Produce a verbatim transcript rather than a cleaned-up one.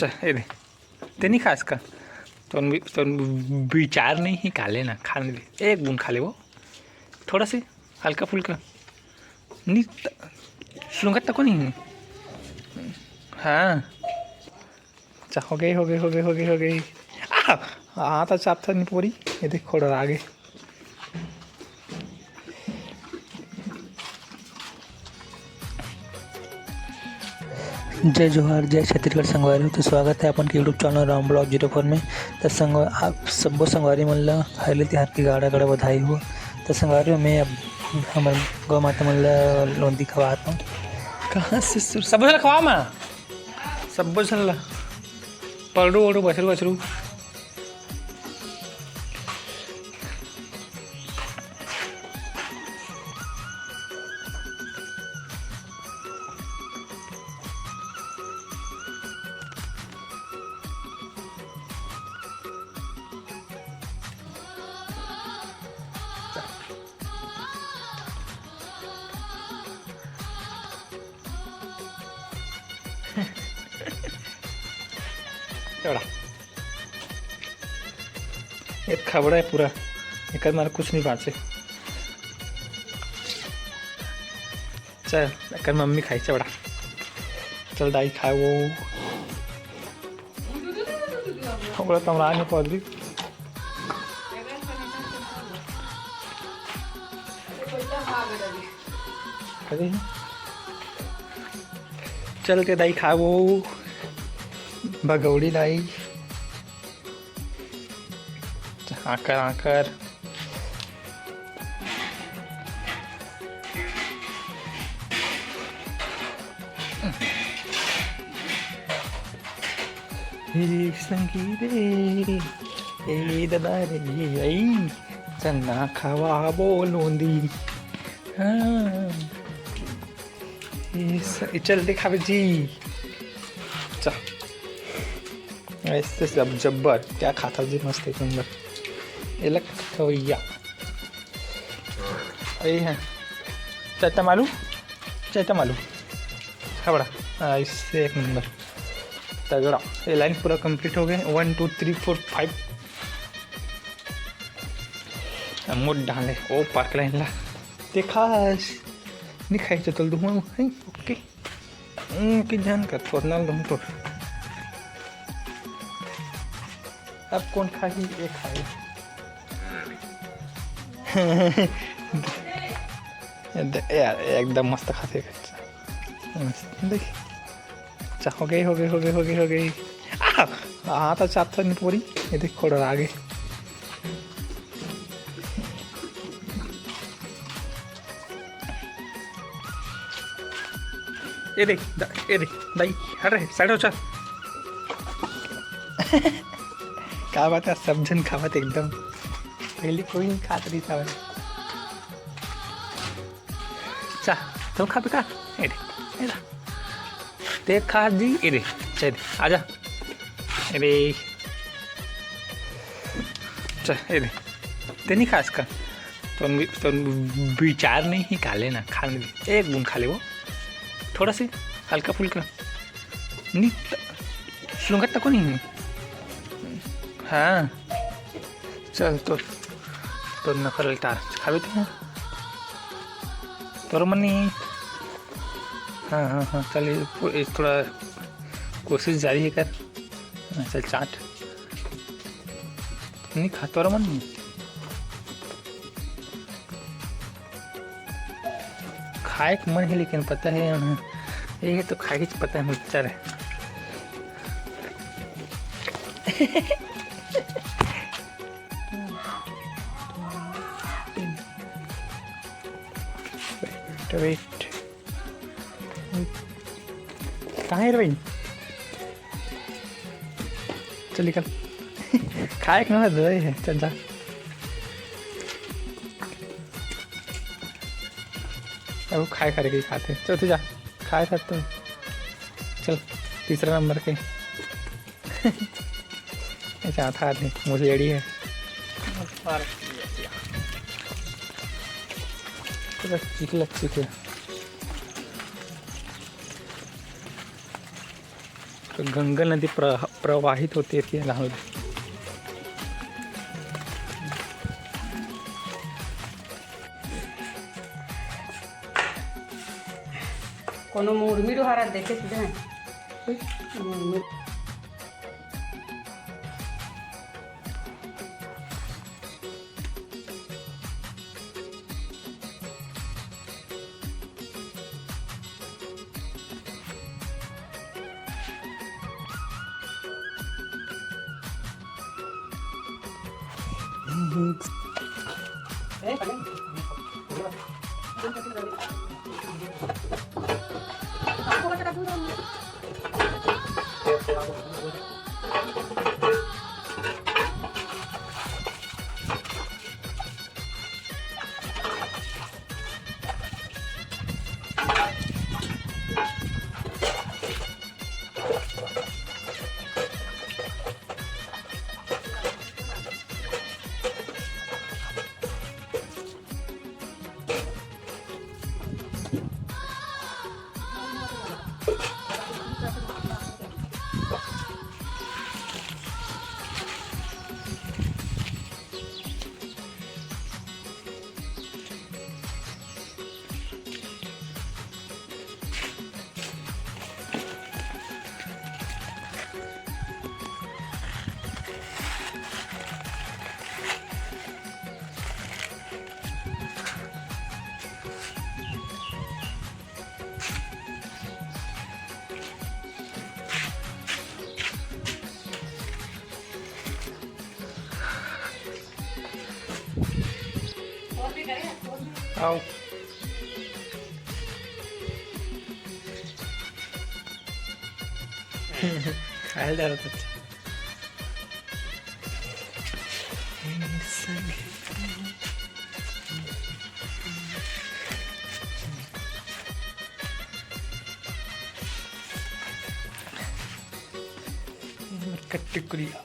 ए दे, ते नहीं खास का? तो, तो विचार नहीं ही, खा लेना, खा ले, एक बूंद खा ले वो, थोड़ा सी हल्का फुल्का। नहीं, सूंघत तको नहीं। हाँ, अच्छा, हो गई, हो गई, हो गई, हो गई, हो गई। आ, हाँ, तो चाप था नहीं पूरी। ये देख, खोड़ा आगे। जय जोहार, जय छत्तीसगढ़ संगवारी हो। तो स्वागत है अपन के YouTube channel Ram blog zero four में। तो संग-, आप सब्बो संगवारी मन ला हरेली तिहार की गाड़ा गाड़ा बधाई हो। तो संगवारी हो, मैं अब हमर गौ माता मन ला लोंदी खवात हूँ। कहाँ से सुर-, सब्बो झन ला खवा माँ, सब्बो झन ला, पलरू ओरू, बछरू बछरू। चौड़ा। एक खबड़ा है पूरा, एकर मारे कुछ नहीं बाँचे। चल, एकर मम्मी खाई चौड़ा। चल दाई खाओ। थोड़ा तमरा नहीं पड़ रही। अरे, चल के दाई खाओ। भगौड़ी दाई। आकर, आकर। हे संगी रे, ए दादा रे, आई, चना खवा बोलूंदी। हाँ। ये स-, ये चल दिखावे जी। चा। ऐसे सब जब्बर। क्या खाता जी मस्त एक नंबर। ये लग खवैया। यही है। चैतम आलू। चैतम आलू। खबड़ा। हाँ, इससे एक नंबर। तगड़ा। ये लाइन पूरा कंप्लीट हो गए। वन, टू, थ्री, फोर, फाइव। अब मोट डाले। ओ पार्क लाइन ला। देखा। नहीं खाई तो तल दूँ। ओके। हम्म, कि जान का तोर नाल दूँ तो। अब कौन खाही, ये खाही। दे-, यार, एकदम मस्त खाते। मस्त, देख। अच्छा, हो गई, हो गई, हो गई, हो गई, हो गई। आ, हाँ, तो चाप था नहीं पूरी। ये देख, खोड़ा आगे। ए रे, दा-, ए रे, दाई, हट रे, साइड हो, चल। का बात है, सब झन खावत एकदम। पहले कोई नहीं खात रही था। चा, तुम खा पी का? ए रे, ए रे। ते खा जी, ए रे, चल, आजा। ए रे। चल, ए रे। ते नहीं खा इसका। तो, तो विचार नहीं ही, खा लेना, खा ले। एक बूंद खा ले वो। थोड़ा सी हल्का फुल्का। नहीं, सूंघत तको नहीं। हाँ। चल, तो, तो नफर लटा खावे थे। तोर मनी। हाँ, हाँ, हाँ, चल, ये पू-, ये थोड़ा कोशिश जारी है कर। हाँ, चल, चाट। नहीं खा, तोर मन नहीं। खाए के मन है, लेकिन पता है, ये तो खाए के पता है, मिक्सचर है। Wait, wait। कहाँ है रे भाई? चल निकल। खाए के ना दे है, चल जा। अब वो खाए खाए के खाते, चल तू जा, खाए खा तो। चल, तीसरा नंबर के। ऐसा आता आदमी, मुझे एड़ी है। पूरा चिखला चिखला। गंगा नदी प्र-, प्रवाहित होथे एती इलाहाबाद। कोनो मुर्मी डोहारा देखे सीधे। मुर्मी। आओ। खाए जा रहा था। कट्टी कुरिया।